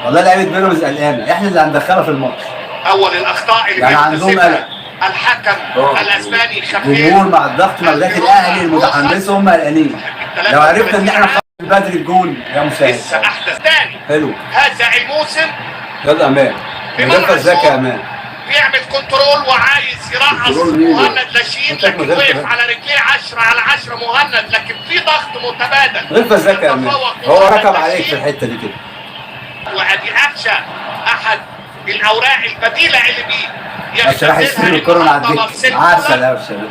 والله لعيبة بيراميدز قلقانة، احنا اللي هندخلها في الماتش. اول الاخطاء اللي يعني عندهم بيكتسبها قلق. الحكم الاسباني خفيف. جمهور مع الضغط مع بداية الاهلي المتحمس، هم قلقانين. لو عرفنا ان احنا نخلص بدري الجول يا مساعد. لسه احدث ثاني حلو. هذا الموسم. يلا امان، غير ازيك يا امان. بيعمل control وعايز يرقص control مين؟ مهند لاشين، أنت لكن غير وقف كمان. على رجليه 10 على 10 مهند، لكن في ضغط متبادل. غير ازيك يا امان. يتفوق هو مهند ركب عليك في لاشين. الحتة دي كده. وادي قفشه احد الاوراق البديلة اللي بيه قفشه راح يستلم الكره من على الدكة، عسل قفشه ده.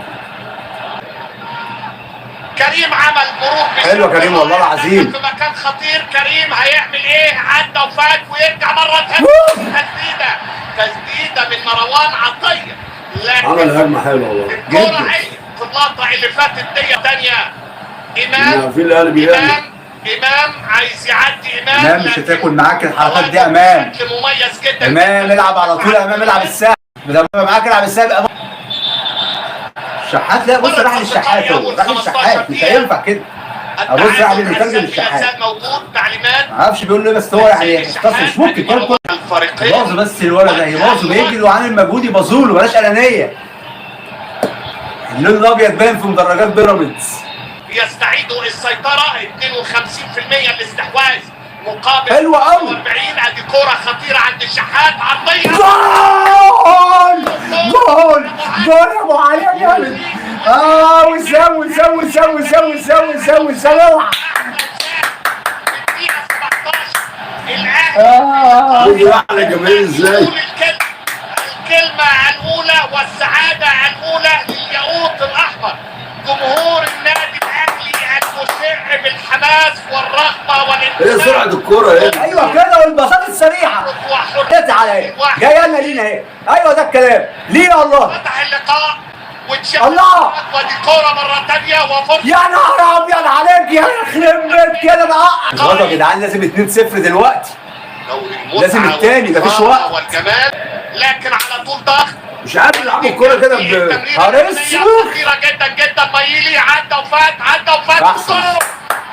كريم عمل مرور بشكل حلو يا كريم والله رائع. العظيم. في مكان خطير، كريم هيعمل ايه؟ عدى وفات ويرجع مرة ثانية، تسديده تسديده من مروان عطية، لكن عمل هجمة حلوة والله. الكورة جدا. عالية في اللقطة اللي فاتت دي ثانية. إحنا امام عارفين الاهلي بيعمل. امام امام عايز يعدي امام، امام مش لكن هتاكل معاك الحركات دي يا امام. بشكل مميز جدا. امام العب على طول يا امام، العب السهل. بدل ما معاك العب السهل. الشحات لا، بص راح للشحات، هو راح للشحات، مش هينفع كده. ابص راح للمترجم الشحات. الشحات موجود تعليمات ما اعرفش بيقول له ايه، بس هو يعني اختصر، مش ممكن كل الفريقين باظوا. بس الولد ده يباظوا، بيجري وعامل مجهود، يباظوا له، بلاش انانية. اللون الابيض باين في مدرجات بيراميدز. يستعيدوا السيطرة، 52% الاستحواذ مقابل حلوة أوي. 40. ادي كرة خطيرة عند الشحات، عرضية. جول جول جول يا ابو علي يا جامد. وسام وسام وسام وسام وسام وسام وسام، اوعى. في الدقيقة 17 الاهلي بيجي على الجماهير ازاي؟ يقول الكلمة الأولى والسعادة الأولى للياقوت الأحمر، جمهور النادي الأهلي المشع بالحماس والرغبة هي سرعة والانتماء. الكورة هنا. ايوه كده، والباصات السريعة. تعالى اهي، جاية لنا لينا اهي. ايوه ده الكلام لينا والله. فتح اللقاء واتشاف. الله. ودي كورة مرة ثانية وفرصة. يا نهار ابيض عليك يا يخرب بيت كده. ده غلط يا جدعان، لازم 2-0 دلوقتي. دوري المتعة لازم التاني، مفيش والإثارة وقت. والجمال، لكن على طول ضغط. مش عارف يلعبوا الكورة كده نهار اسود. خطيرة جدا جدا، مايلي عدى وفات، عدى وفات. أحسن.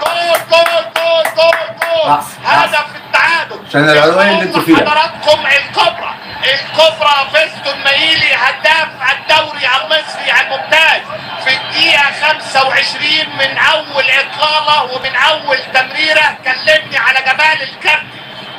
جول جول جول جول جول. أحسن. هدف التعادل. عشان العدوان اللي انتوا فيها. حضراتكم الكبرى الكبرى، فيستون مايلي هداف الدوري المصري الممتاز في الدقيقة 25 من أول إطلالة ومن أول تمريرة. كلمني على جمال الكارت،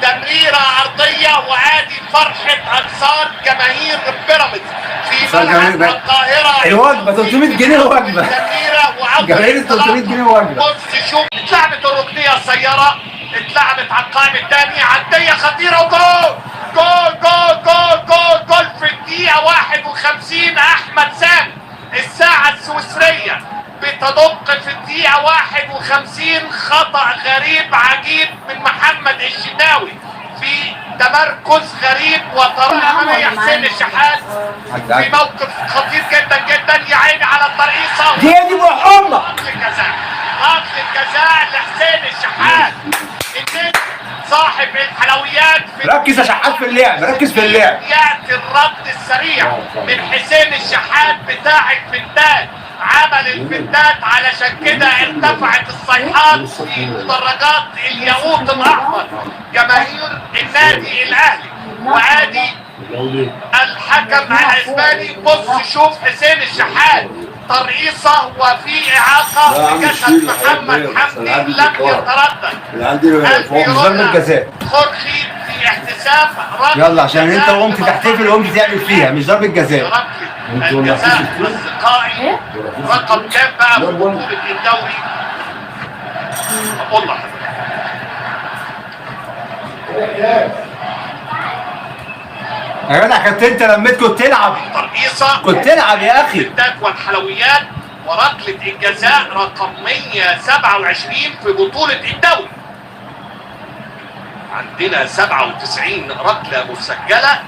تمريرة عرضية، وادي فرحة أنصار جماهير بيراميدز في أنصار ملعب جماهير بيراميدز. القاهرة. الوجبة 300 جنيه وجبة. تمريرة وأول جماهير 300 جنيه وجبة. بص شوف، اتلعبت الركنية السيارة، اتلعبت على القائم الثاني، عدية خطيرة وجول جول جول جول جول جول في الدقيقة 51. أحمد سامي، الساعة السويسرية بتدق في الدقيقة 51. خطأ غريب عجيب من محمد الشناوي في تمركز غريب وطريقة أمامية. حسين الشحات في موقف خطير جدا جدا، يا عيني على الترقيصة. دي محمد. ركلة جزاء، ركلة جزاء لحسين الشحات النجم صاحب الحلويات في ركز يا شحات في اللعب، ركز في اللعب. يأتي الرد السريع من حسين الشحات بتاع الفنتات، عمل الفنتات علشان كده ارتفعت الصيحات في مدرجات الياقوت الأحمر جماهير النادي الأهلي. وادي الحكم الاسباني، بص شوف حسين الشحات، ترقيصه وفي اعاقه لا يا عم بجسد شيل محمد الحاجات دي، حمدي العيال دي لم بتقع. يتردد. العيال دي فوق. مش ضربة جزاء. خرخي في احتساب ركلة يلا عشان انت جزاء قمت تحتفل وقمت تعمل فيها، مش ضربة جزاء. ركلة انتوا ما الجزاء فيش الكورة؟ اصدقائي رقم كام بقى في بطوله الدوري؟ اقول لحضرتك يا جدع كنت انت لميت، كنت تلعب، ترقيصه كنت تلعب يا اخي. البنتات والحلويات وركلة الجزاء رقم 127 في بطولة الدوري. عندنا 97 ركلة مسجلة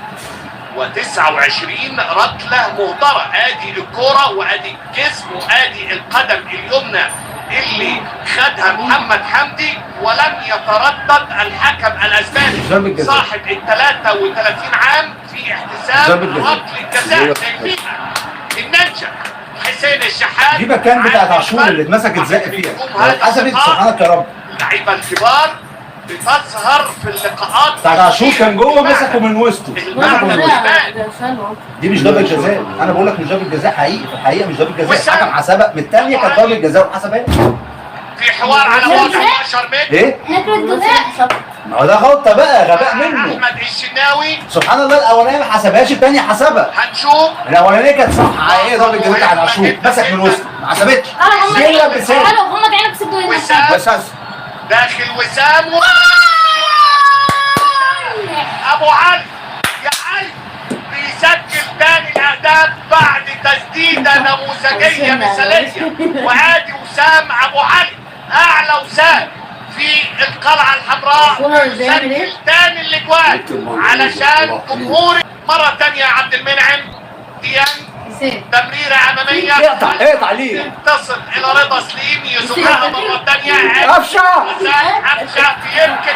و29 ركلة مهدرة. ادي الكرة وادي الجسم وادي القدم اليمنى اللي خدها محمد حمدي، ولم يتردد الحكم الاسباني ضربة جزاء. صاحب ال 33 عام في احتساب ضربة جزاء. ركلة جزاء شايفينها الننجا حسين الشحات دي مكان بتاعت عاشور اللي اتمسكت زق فيها، لو اتحسبت سبحانك يا رب. اللعيبة الكبار. بتظهر في اللقاءات. بتاع عاشور كان جوه مسكه من وسطه. المعنى بيبان. دي مش ضربه جزاء، انا بقول لك مش ضربه جزاء حقيقي، في الحقيقة مش ضربه جزاء، الحكم حسبها من الثانية كانت ضربه جزاء وحسبها. في حوار على بعد 11 متر. ايه؟ نكرة جزاء. ما هو ده غلطه بقى، غباء منه. احمد الشناوي. سبحان الله، الاولانية ما حسبهاش، الثانية حسبها. هنشوف الاولانية كانت صح حقيقية ضربه جزاء بتاعت عاشور، مسك من وسطه ما حسبتش. دي لبسها. قالوا غمض عينك وسيب دول. وسام بس داخل وسام ابو علي، يا علي بيسجل تاني الاهداف بعد تسديده نموذجيه مثاليه. وادي وسام ابو علي، اعلى وسام في القلعة الحمراء، بيسجل تاني الاجوان علشان جمهور. مرة تانية عبد المنعم ديان، تمريره امامية، اقطع اقطع ليه؟ تصل الى رضا سليم، يزقها مرة ثانية. قفشه. قفشه يمكن.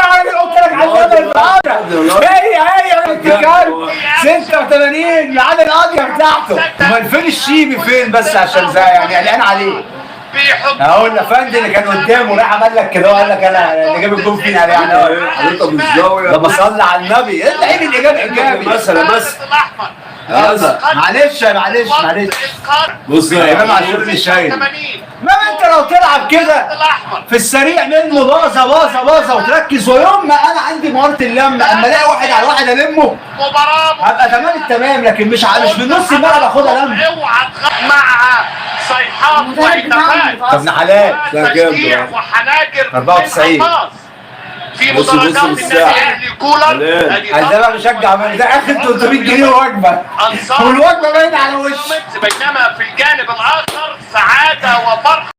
انا قلت لك على الجبل. هي هي الكلب 86 ميعاد القضية بتاعته. امال فين الشيبي فين بس عشان زي يعني قلقان عليه. بيحط اهو الافندي اللي كان قدامه راح عمل لك كده وقال لك انا اللي جاب الجون فينا يعني. حضرتك بالزاوية. لما صلى على النبي انت عيب الاجابة ايجابي. مثلا بس الاحمر. يلا معلش معلش معلش. بص يا امام عاشور اللي شايل. 80 ما انت لو تلعب كده الاحمر في السريع منه باظه باظه باظه وتركز، ويوم ما انا عندي مهارة اللم اما الاقي واحد على واحد المه مباراة هبقى تمام التمام، لكن مش من نص الملعب اخدها لم. اوعى مع صيحات وهتافات. طب ابن حلال ده كام تشجيع ده؟ وحناجر 94. من في بص بص مدرجات النادي الساعة. الاهلي كولر. حلال. ده بقى بيشجع من ده اخد 300 جنيه وجبة، انصار والوجبه باينة على وشه. بينما في الجانب الاخر سعادة وفرحه.